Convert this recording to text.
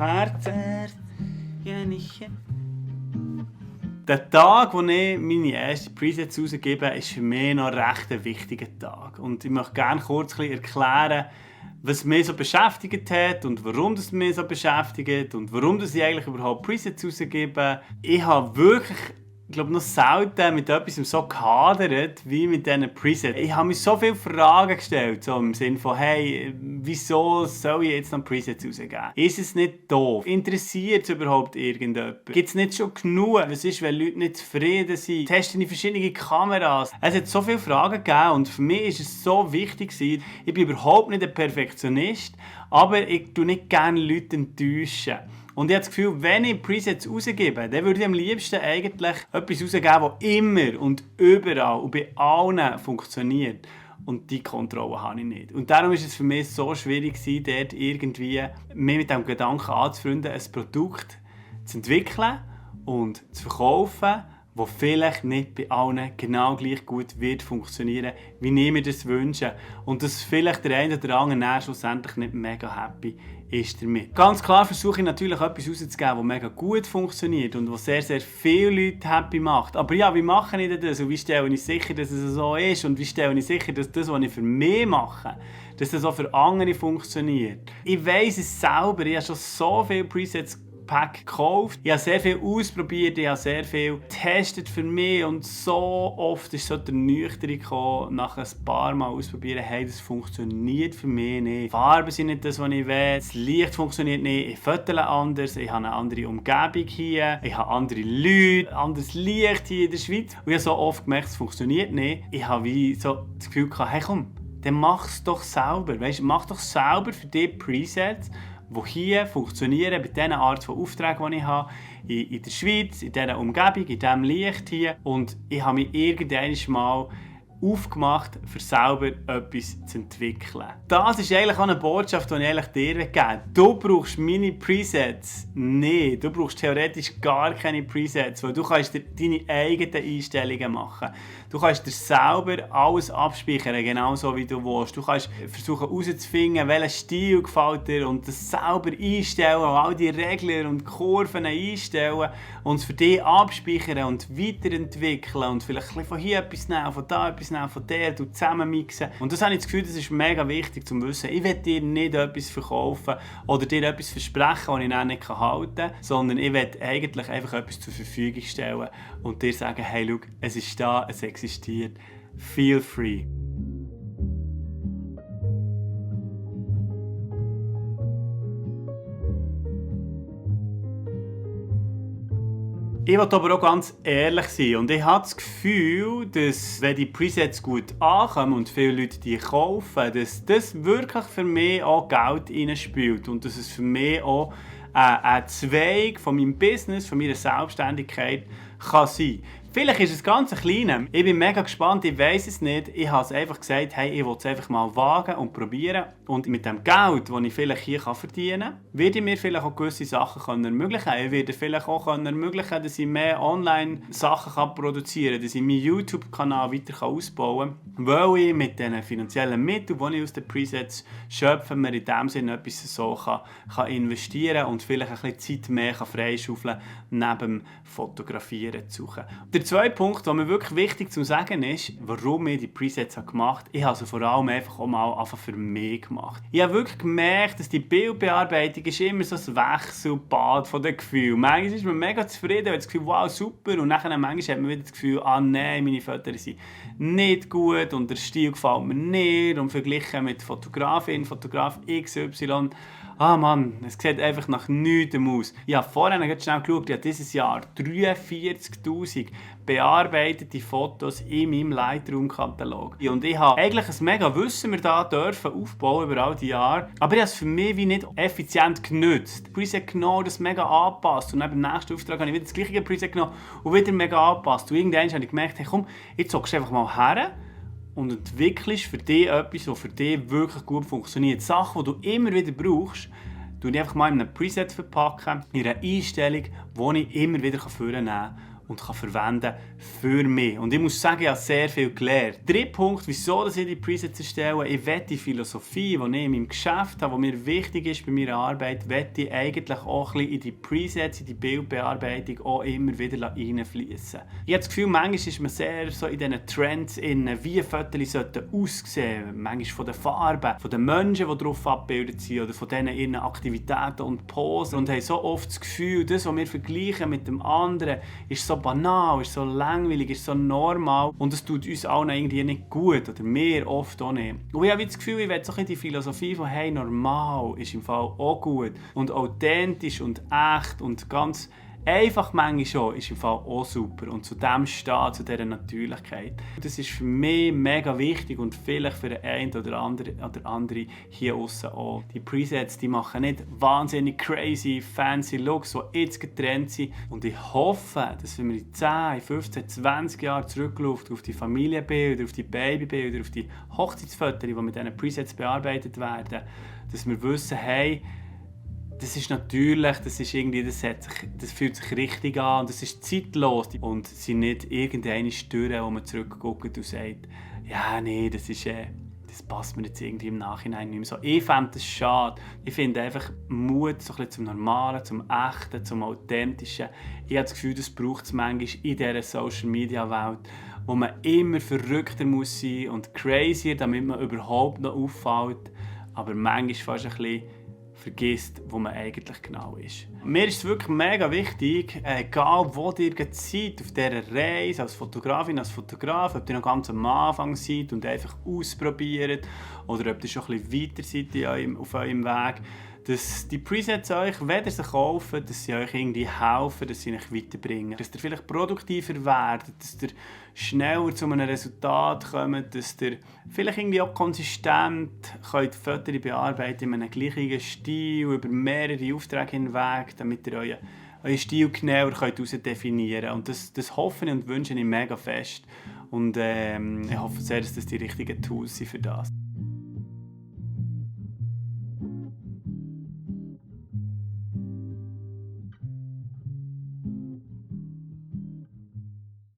Herzchen. Der Tag, wo ich meine ersten Presets rausgebe, ist für mich noch recht ein wichtiger Tag. Und ich möchte gerne kurz erklären, was mich so beschäftigt hat und warum das mich so beschäftigt und warum ich eigentlich überhaupt Presets rausgebe. Ich habe wirklich, ich glaube, noch selten mit etwas so gehadert wie mit diesen Presets. Ich habe mir so viele Fragen gestellt, so im Sinne von, hey, wieso soll ich jetzt noch Presets rausgeben? Ist es nicht doof? Interessiert es überhaupt irgendjemand? Gibt es nicht schon genug? Was ist, wenn Leute nicht zufrieden sind? Testen die verschiedene Kameras? Es hat so viele Fragen gegeben und für mich ist es so wichtig gewesen. Ich bin überhaupt nicht ein Perfektionist, aber ich tue nicht gerne Leute enttäuschen. Und ich habe das Gefühl, wenn ich Presets rausgebe, dann würde ich am liebsten eigentlich etwas rausgeben, das immer und überall und bei allen funktioniert. Und diese Kontrolle habe ich nicht. Und darum war es für mich so schwierig, dort irgendwie mich mit dem Gedanken anzufreunden, ein Produkt zu entwickeln und zu verkaufen, das vielleicht nicht bei allen genau gleich gut wird funktionieren, wie ich mir das wünsche. Und dass vielleicht der eine oder andere schlussendlich nicht mega happy ist damit. Ganz klar versuche ich natürlich etwas rauszugeben, das mega gut funktioniert und was sehr, sehr viele Leute happy macht. Aber ja, wie mache ich das? Und wie stelle ich sicher, dass es so ist? Und wie stelle ich sicher, dass das, was ich für mich mache, dass das auch für andere funktioniert? Ich weiss es selber, ich habe schon so viele Presets gekauft. Ich habe sehr viel ausprobiert, ich habe sehr viel getestet für mich und so oft ist so der Nüchtern gekommen, nach ein paar Mal ausprobieren, hey, das funktioniert für mich nicht. Die Farben sind nicht das, was ich will, das Licht funktioniert nicht, ich fotle anders, ich habe eine andere Umgebung hier, ich habe andere Leute, anderes Licht hier in der Schweiz. Und ich habe so oft gemerkt, es funktioniert nicht. Ich habe wie so das Gefühl gehabt, hey komm, dann mach es doch selber. Weißt, mach doch selber für dich Presets, die hier funktionieren, bei dieser Art von Aufträgen, die ich habe, in der Schweiz, in dieser Umgebung, in diesem Licht hier. Und ich habe mich irgendwann mal aufgemacht, für selber etwas zu entwickeln. Das ist eigentlich auch eine Botschaft, die ich eigentlich dir geben will. Du brauchst meine Presets nicht. Du brauchst theoretisch gar keine Presets, weil du kannst dir deine eigenen Einstellungen machen. Du kannst dir selber alles abspeichern, genauso wie du willst. Du kannst versuchen herauszufinden, welcher Stil gefällt dir und das selber einstellen, all die Regler und Kurven einstellen und es für dich abspeichern und weiterentwickeln und vielleicht ein bisschen von hier etwas nehmen, von da etwas nehmen, von der, du zusammenmixen. Und das habe ich das Gefühl, das ist mega wichtig zu wissen. Ich will dir nicht etwas verkaufen oder dir etwas versprechen, das ich dann nicht halten kann, sondern ich will eigentlich einfach etwas zur Verfügung stellen und dir sagen, hey, schau, es ist da, es existiert. Feel free. Ich will aber auch ganz ehrlich sein und ich habe das Gefühl, dass wenn die Presets gut ankommen und viele Leute die kaufen, dass das wirklich für mich auch Geld reinspielt und dass es für mich auch ein Zweig von meinem Business, von meiner Selbstständigkeit kann sein. Vielleicht ist es ganz klein. Ich bin mega gespannt, ich weiss es nicht. Ich habe es einfach gesagt, hey, ich will es einfach mal wagen und probieren. Und mit dem Geld, das ich vielleicht hier verdienen kann, werde ich mir vielleicht auch gewisse Sachen ermöglichen können. Ich werde vielleicht auch ermöglichen können, dass ich mehr Online-Sachen produzieren kann, dass ich meinen YouTube-Kanal weiter ausbauen kann, weil ich mit den finanziellen Mitteln, die ich aus den Presets schöpfe, mir in dem Sinne etwas so kann investieren und vielleicht ein bisschen Zeit mehr freischaufeln, neben dem Fotografieren zu suchen. Der zweite Punkt, der mir wirklich wichtig zu sagen ist, warum ich die Presets gemacht habe, ich habe sie vor allem einfach auch mal für mich gemacht. Ich habe wirklich gemerkt, dass die Bildbearbeitung ist immer so ein Wechselbad von den Gefühlen. Manchmal ist man mega zufrieden, weil das Gefühl, wow, super, und dann manchmal hat man wieder das Gefühl, ah nein, meine Fotos sind nicht gut und der Stil gefällt mir nicht und verglichen mit Fotograf XY, ah Mann, es sieht einfach nach nichts aus. Ich habe vorhin schnell geschaut, ich habe dieses Jahr 43'000 bearbeitete Fotos in meinem Lightroom-Katalog. Und ich habe eigentlich ein mega Wissen mir da dürfen aufbauen über all die Jahre, aber ich habe es für mich wie nicht effizient genutzt. Das Preset genommen, das mega angepasst und dann beim nächsten Auftrag habe ich wieder das gleiche Preset genommen und wieder mega angepasst. Und irgendwann habe ich gemerkt, hey komm, jetzt zockst du einfach mal her und entwickelst für dich etwas, das für dich wirklich gut funktioniert. Sachen, die du immer wieder brauchst, du einfach mal in einem Preset verpacken, in einer Einstellung, die ich immer wieder vornehmen kann und kann verwenden für mich. Und ich muss sagen, ich habe sehr viel gelernt. Dritter Punkt, wieso ich die Presets erstelle, ich will die Philosophie, die ich in meinem Geschäft habe, die mir wichtig ist bei meiner Arbeit, will ich eigentlich auch ein bisschen in die Presets, in die Bildbearbeitung auch immer wieder reinfließen. Ich habe das Gefühl, manchmal ist man sehr so in diesen Trends, wie Fotos aussehen sollten. Manchmal von den Farben, von den Menschen, die darauf abgebildet sind, oder von diesen ihren Aktivitäten und Posen. Und haben so oft das Gefühl, das, was wir vergleichen mit dem anderen, ist so banal, ist so langweilig, ist so normal. Und es tut uns allen irgendwie nicht gut. Oder mir oft auch nicht. Und ich habe das Gefühl, ich will so die Philosophie von «Hey, normal ist im Fall auch gut». Und authentisch und echt und ganz einfach manchmal schon ist im Fall auch super. Und zu dem stehen, zu dieser Natürlichkeit. Das ist für mich mega wichtig und vielleicht für den einen oder andere hier außen auch. Die Presets, die machen nicht wahnsinnig crazy, fancy Looks, die jetzt getrennt sind. Und ich hoffe, dass wenn wir in 10, 15, 20 Jahren zurückschauen auf die Familienbilder, auf die Babybilder, auf die Hochzeitsfotos, die mit diesen Presets bearbeitet werden, dass wir wissen, hey, das ist natürlich, das fühlt sich richtig an und das ist zeitlos und sind nicht irgendeine Störe, wo man zurückguckt und sagt, ja, nee, das passt mir jetzt irgendwie im Nachhinein nicht mehr so. Ich fände das schade. Ich finde einfach Mut so ein bisschen zum Normalen, zum Echten, zum Authentischen. Ich habe das Gefühl, das braucht es manchmal in dieser Social-Media-Welt, wo man immer verrückter muss sein und crazier, damit man überhaupt noch auffällt, aber manchmal fast ein bisschen vergisst, wo man eigentlich genau ist. Mir ist es wirklich mega wichtig, egal wo ihr seid, auf dieser Reise, als Fotografin, als Fotograf, ob ihr noch ganz am Anfang seid und einfach ausprobiert oder ob ihr schon ein bisschen weiter seid auf eurem Weg, dass die Presets euch, wenn ihr sie kauft, dass sie euch irgendwie helfen, dass sie euch weiterbringen. Dass ihr vielleicht produktiver werdet, dass ihr schneller zu einem Resultat kommt, dass ihr vielleicht irgendwie auch konsistent könnt Fotos bearbeiten in einem gleichen Stil, über mehrere Aufträge hinweg, damit ihr euren Stil genauer herausdefinieren könnt. Und das hoffe ich und wünsche ich mega fest. Und ich hoffe sehr, dass das die richtigen Tools sind für das.